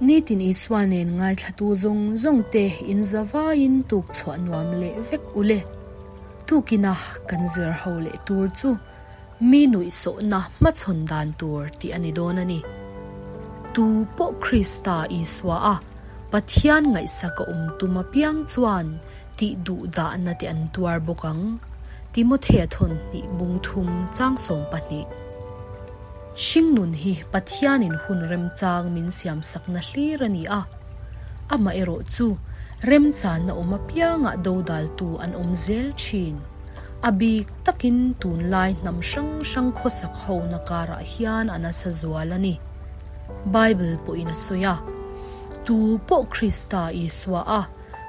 Nitin Isua nen ngaithlatu zawng zawng te in zavaiin tuk chhuah nuam leh vek u le. Tukina kan zir ho leh tur chu mi nuihsawhna hmachhawn dan tur tih a ni dawn a ni. Tu pawh Krista Isua a Pathian ngaihsak a awm tum apiang chuan tih duh dahna te an tuar bawk ang. Timothea thawn hnih bung thum chang 12. Hringnun hi Pathianin hun remchang min siamsakna hlir a ni a. Amaherawh chu remchanna awm apiangah dodaltu an awm zel thin. A bik takin tunlai hnam hrang hrang khawsak hona karah hian a nasa zual a ni. Bible pawhin a sawi a, Tu pawh Krista Isua a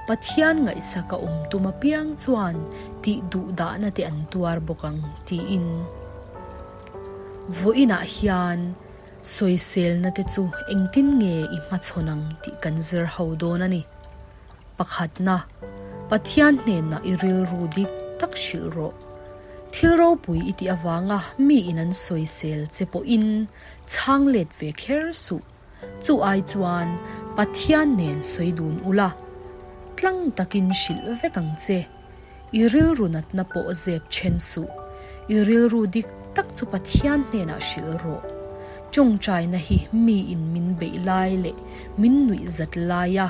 Pathian ngaihsak a awm tum apiang chuan tih duhdahna te an tuar bawk ang, tiin. Vawiinah hian sawiselna te chu engtin nge i hmachhawn ang tih kan zir ho dawn a ni. Pakhatna, Pathian hnenah i rilru dik tak hrilh rawh. Thil ropui i tih avanga mi in an sawisel che pawhin chhang let ve kher suh. Chu ai chuan Pathian nen sawi dun ula, tlang takin hrilh vek ang che. I rilru natna pawh zep then suh. I rilru dik tak chu Pathian hnenah hrilh rawh. Tawngtaina hi miin min beih lai leh min nuih zat laia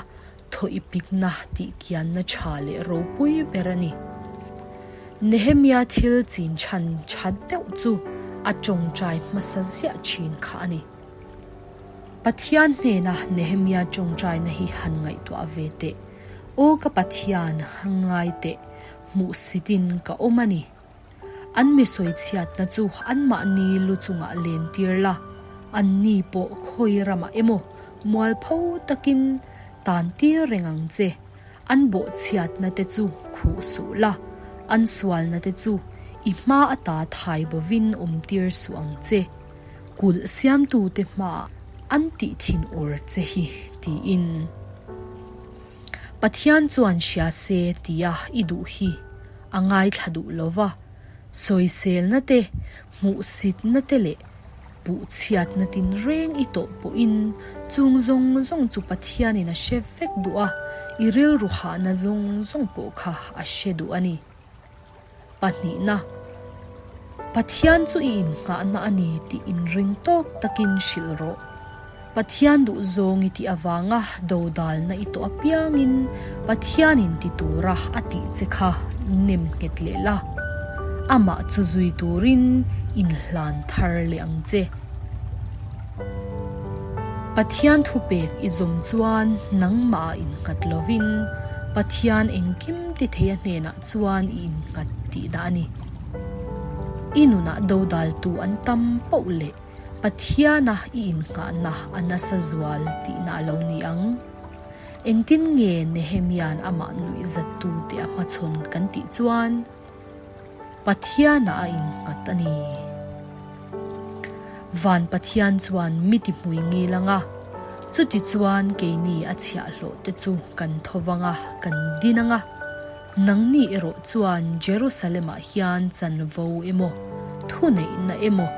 thaw i pikna tih kianna tha leh ropui ber a ni. Nehemia thil chin chhan tha deuh chu a tawngtai hmasa ziah thin kha a ni. Pathian hnena Nehemia tawngtaina hi han ngaihtuah ve teh. Aw ka Pathian, ngai teh, hmuhsitin ka awm a ni. An mi sawichhiatna chu anmahni lu chungah len tir la, anni pawh khawi ramah emaw mualpho takin tan tir reng ang che. An bawhchhiatna te chu khuh suh la, an sualna te chu i hma ata thai bovin awm tir suh ang che. Kulh siamtute hmaah an tih thin ur che hi, tiin. Pathian chuan hria se tia i duh hi a ngaithla duh lo va, sawiselna te, hmuhsitna te leh puhchhiatna tinreng i tawh pawhin chung zawng zawng chu Pathianin a hre vek duh a, i rilru hahna zawng zawng pawh kha a hre duh a ni. Pahnihna, Pathian chu i innghahna a ni tih inring tawk takin hrilh rawh. Pathian duhzawng i tih avanga dodalna i tawh apiangin Pathianin ti tura a tih che kha nem nghet leh la. Amah chu zui turin inhlan thar leh ang che. Pathian thupek i zawm chuan nangmah innghat lovin Pathian engkim ti thei a hnenah chuan i innghat tih dah a ni. I nunah dodaltu an tam poh leh Pathiana i innghahna a nasa zual tihna a lo ni ang. Engtin nge Nehemia'n amah nuihzattute a hmachhawn kan tih chuan Pathiana a innghat a ni. Van Pathian chuan mi ti hmui ngil ang a, chuti chuan keini a chhiahhlawh te chu kan tho vang a, kan din ang a. Nangni erawh chuan Jerusalem-ah hian chanvo emaw, thuneihna emaw,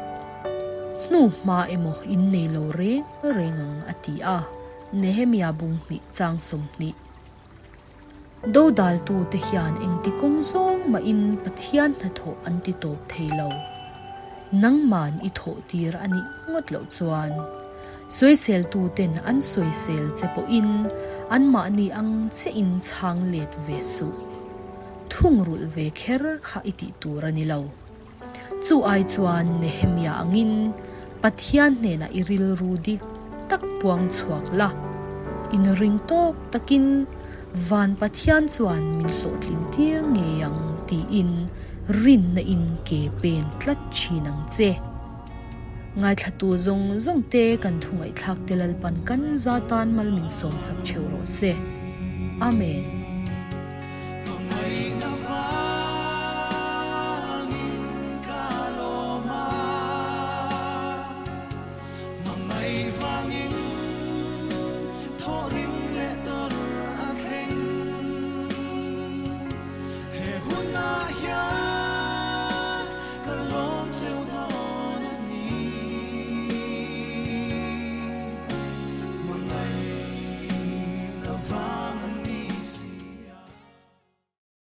hnuhma emaw in nei lo reng reng ang, a ti a, Nehemia bung hnih chang 20. Dodaltute hian engti kawng zawng mahin Pathian hnathawh an ti tawp thei lo. Nangman i thawh tir a nih ngawt loh chuan, sawiseltuten an sawisel che pawhin anmahni ang chiahin chhang let ve suh. Thungrulh ve kher kha i tih tur a ni lo. Chu ai chuan Nehemia angin Pathian hnenah i rilru dik tak puang chhuak la, inring tawk takin Van Pathian chuan min hlawhtlin tir ngei ang tiin rinna in ke pen tlat thin ang che. Ngaithlatu zawng zawng te kan thu ngaihthlak te Lalpan kan za tan mal min sawmsak theuh rawh se. Amen.